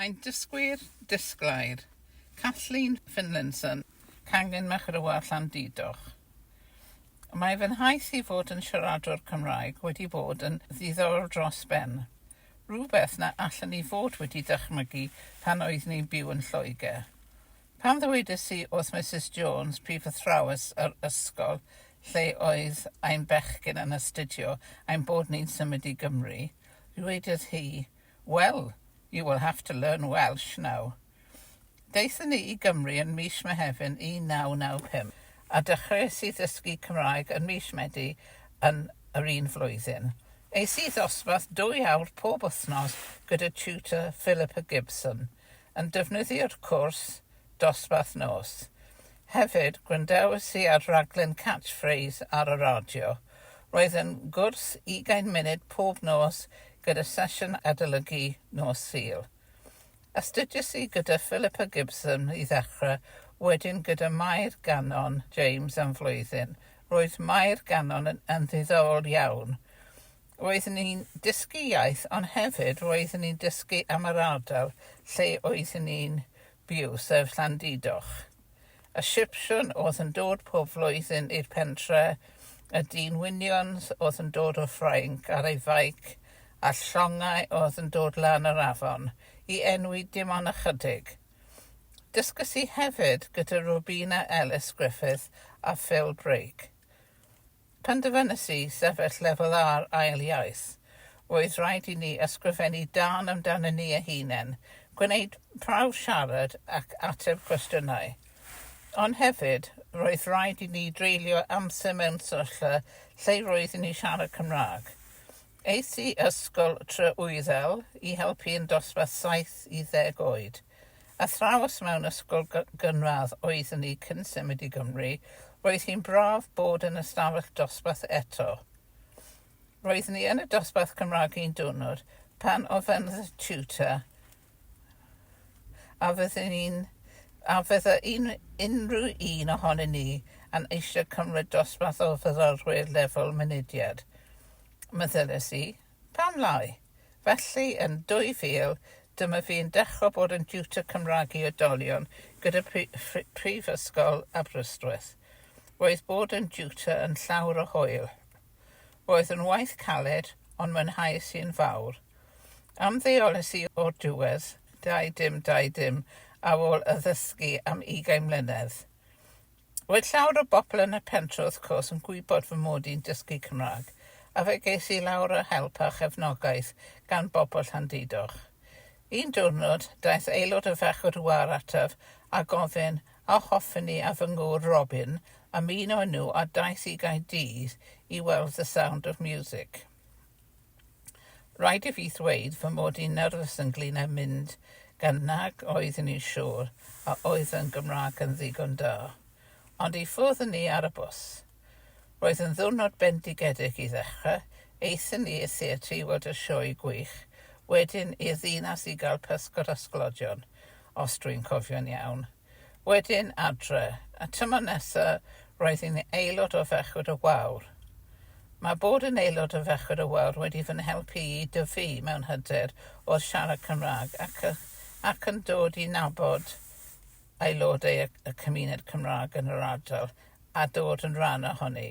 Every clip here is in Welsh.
Ein dysgwyr disglair, Kathleen Finlinson, Cangen Merched y Wawr Llandudoch. Mae fy nhaith i fod yn siaradwr Cymraeg wedi bod yn ddiddorol dros ben. Rhywbeth na allen i fod wedi dychmygu pan oeddwn i'n byw yn Lloegr. Pan ddywedais i wrth Misus Jones, prifathrawes yr ysgol lle oedd ein bechgyn yn astudio, ein bod ni'n symud i Gymru, ddywedodd hi, Well, you will have to learn Welsh now. Daethon ni i Gymru yn mis Mehefin 1995 a dechreuais i ddysgu Cymraeg yn mis Medi yn yr un flwyddyn. Es i ddosbarth dwy awr pob wythnos gyda tutor Philippa Gibson, yn defnyddio'r cwrs dosbarth nos. Hefyd, gwrandewais i ar raglen Catchphrase ar y radio. Roedd yn gwrs ugain munud pob nos gyda sesiwn adolygu nos Sul. Astudiais i gyda Philippa Gibson i ddechrau, wedyn gyda Mair Ganon James am flwyddyn. Roedd Mair Ganon yn, yn ddiddorol iawn. Roeddwn ni'n dysgu iaith, ond hefyd roeddwn ni'n dysgu am yr ardal lle oeddwn ni'n byw, sef Llandudoch. Y Sipsiwn oedd yn dod pob flwyddyn i'r pentre, y dyn winions oedd yn dod o Ffrainc ar ei feic, a llongau oedd yn dod lan yr afon, i enwi dim ond ychydig. Dysges i hefyd gyda Robina Ellis Griffith a Phil Brake. Penderfynais i sefyll Lefel A'r ail iaith. Roedd rhaid i ni ysgrifennu darn amdano ni eu hunain, gwneud prawf siarad ac ateb cwestiynau. Ond hefyd, roedd rhaid i ni dreulio amser mewn sefyllfa lle roeddwn ni siarad Cymraeg. Es i ysgol Trewyddail i helpu yn dosbarth 7 i 10 oed. Athrawes mewn ysgol gynradd oeddwn i cyn symud i Gymru, roedd hi'n braf bod yn ystafell dosbarth eto. Roeddwn i yn y dosbarth Cymraeg un diwrnod pan ofynnodd y tutor a fyddwn ni'n a fydde un, unrhyw un ohonyn ni yn eisiau cymryd dosbarth o fyfyrwyr lefel mynediad. Meddyliais i, pam lai? Felly, yn 2000, dyma fi'n dechrau bod yn diwtor Cymraeg i oedolion gyda Prifysgol Aberystwyth. Roedd bod yn diwtor yn llawer o hwyl. Roedd yn waith caled, ond mwynheais i'n fawr. Ymddeolais i o'r diwedd, 2 dim 2 dim, ar ôl addysgu am ugain mlynedd. Roedd llawer o bobl yn y pentre wrth gwrs yn gwybod fy mod i'n dysgu Cymraeg, a fe ges i lawer o help a chefnogaeth gan bobl Llandudoch. Un diwrnod, daeth aelod o Ferched y Wawr ataf a gofyn a hoffen i a fy ngŵr Robin ymuno â nhw ar daith i Gaerdydd i weld The Sound of Music. Rhaid i fi ddweud fy mod i'n nerfus ynglŷn â mynd gan nag oeddwn i'n siŵr a oedd fy Nghymraeg yn ddigon da. Ond i ffwrdd â ni ar y bws. Roedd yn ddiwrnod bendigedig i ddechrau, aethon ni i'r theatr i weld y sioe gwych, wedyn i'r ddinas i gael pysgod a sglodion, os dwi'n cofio'n iawn. Wedyn adre, y tymor nesa roedd hi'n aelod o Ferched y Wawr. Mae bod yn aelod o Ferched y Wawr wedi fy nhelpu i dyfu mewn hyder wrth siarad Cymraeg ac, ac yn dod i nabod aelodau y cymuned Cymraeg yn yr ardal a dod yn rhan ohoni.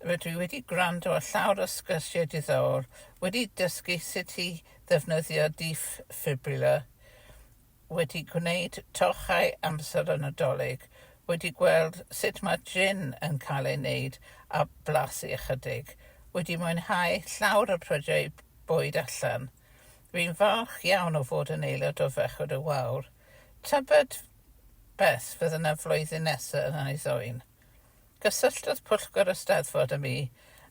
Rydw i wedi gwrando ar llawer o sgyrsiau diddorol, wedi dysgu sut i ddefnyddio defibrillator, wedi gwneud torchau amser y Nadolig, wedi gweld sut mae jin yn cael ei wneud a blasu ychydig, wedi mwynhau llawer o prydau bwyd allan. Rwy'n falch iawn o fod yn aelod o Ferched y Wawr. Tybed beth fydd yna flwyddyn nesaf yn ei ddwyn? Gysylltodd Pwyllgor y Steddfod â mi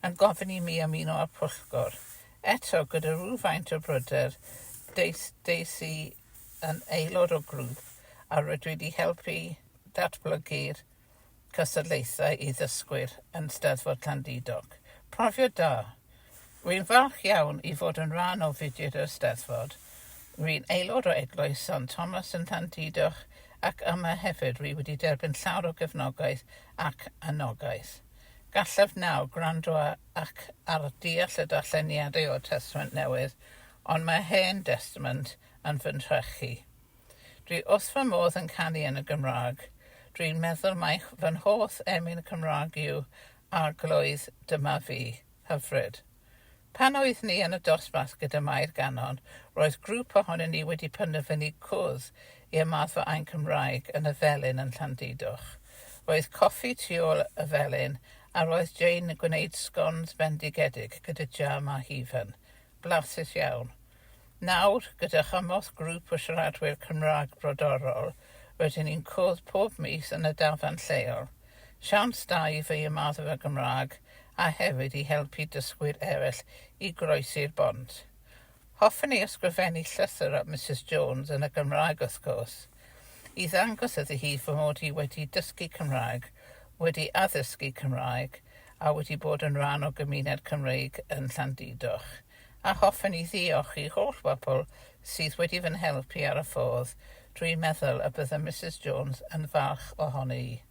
yn gofyn i mi ymuno â'r pwyllgor. Eto, gyda rhywfaint o bryder, deis, deis i yn aelod o grŵp a rydw i wedi helpu datblygu'r cystadlaethau i ddysgwyr yn Steddfod Llandudog. Profiad da. Rwy'n falch iawn i fod yn rhan o fudiad yr Eisteddfod. Rwy'n aelod o Eglwys Sant Thomas yn Llandudoch ac yma hefyd rwy wedi derbyn llawer o gefnogaeth ac anogaeth. Gallaf nawr gwrando ac ar deall y darlleniadau o'r Testament Newydd, ond mae Hen Destament yn fy nhrechu. Dwi wrth fy modd yn canu yn y Gymraeg. Dwi'n meddwl mai fy hoff emyn Cymraeg yw Arglwydd Dyma Fi. Hyfryd. Pan oedd ni yn y dosbarth gyda Mair Ganon, roedd grŵp ohonyn ni wedi penderfynu cwrdd i ymarfer ein Cymraeg yn y Felin yn Llandudoch. Roedd coffi tu ôl y felin a roedd Jane yn gwneud sgons bendigedig gyda jam a hufen. Blasus iawn. Nawr, gyda chymorth grŵp o siaradwyr Cymraeg brodorol, rydyn ni'n cwrdd pob mis yn y dafarn lleol. Siawns da i fi ymarfer y Gymraeg a hefyd i helpu dysgwyr eraill i groesi'r bont. Hoffwn i ysgrifennu llythyr at Mrs Jones yn y Gymraeg wrth gwrs, i ddangos iddi hi fy mod i wedi dysgu Cymraeg, wedi addysgu Cymraeg a wedi bod yn rhan o gymuned Cymreig yn Llandudoch. A hoffwn i ddiolch i holl bobl sydd wedi fy helpu ar y ffordd. Dwi'n meddwl y bydde Mrs Jones yn falch ohoni i.